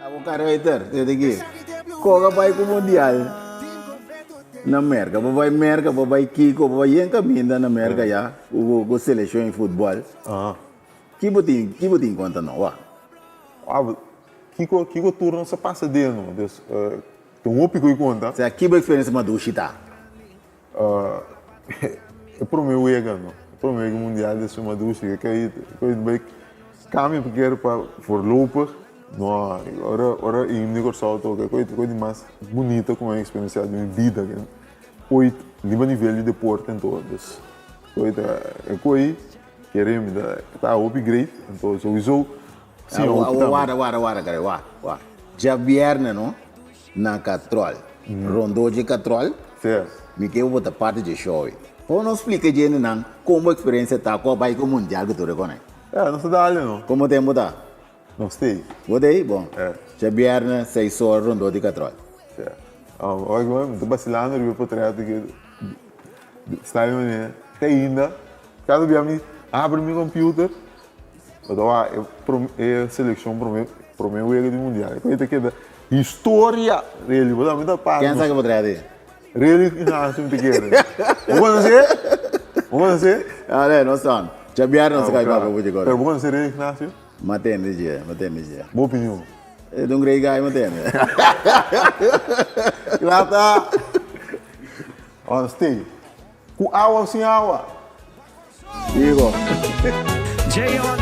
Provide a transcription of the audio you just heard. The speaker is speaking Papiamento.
Abo Carruiter, tende aki. Koga bai ku mundial na Merka. Bo bai Merka, bo bai Kiko, bo bai yen kaminda na Merka ya ku ku selekshon di futbòl. Ki bo tin, ki bo tin konta no? Wak. Wak, kiko, kiko tur nos a pasa den no. Dus, tin hopi ku i konta. Sea, ki bo eksperensia mas dushi ta? E prome wega no, e prome wega mundial di suma dushi ke kai koi bai kambia piker pa voorlopig no ora ora himno di Kòrsou toka koi koi di mas bunita ku mi a eksperensiá den mi bida ke ooit riba nivel di deporte anto dus koi ta e koi kere mi ta ta hopi great anto souiso si hopi tambe. Wara wara wara kare wak wak djabièrnè no. Na katròl. Rondó dje katròl. Mi ke bo ta parti dje show ei. Por nos splika e djentenan kon bo eksperensia ta ku a bai ku mundial ku tur e konai. Ya, nos ta dal no. Komo tempu ta? Nos t'ei. Bo t'ei? Bon. Djabièrnè seis ora rondó di katròl. Ya. Ora ku mi ta basilando riba e potret aki, sta di manera te ainda kada bia mi abri mi computer. Bo ta wak e selekshon prome prome wega di mundial. E ta keda historia really. Bo ta mi ta para. Ken sa ke bo trae di? Really Ignacio mi ta kere. Bo konosé? Bo konosé? Ale, no son. Djabièrnè nos ta kai papia bo dje Pero bo konosé Really Ignacio? M'a tende dje, m'a tende dje. Bo opinion? E ta un great guy, m'a tende. Kla ta. Honestly. Ku awa o sin awa? Digo. J-on.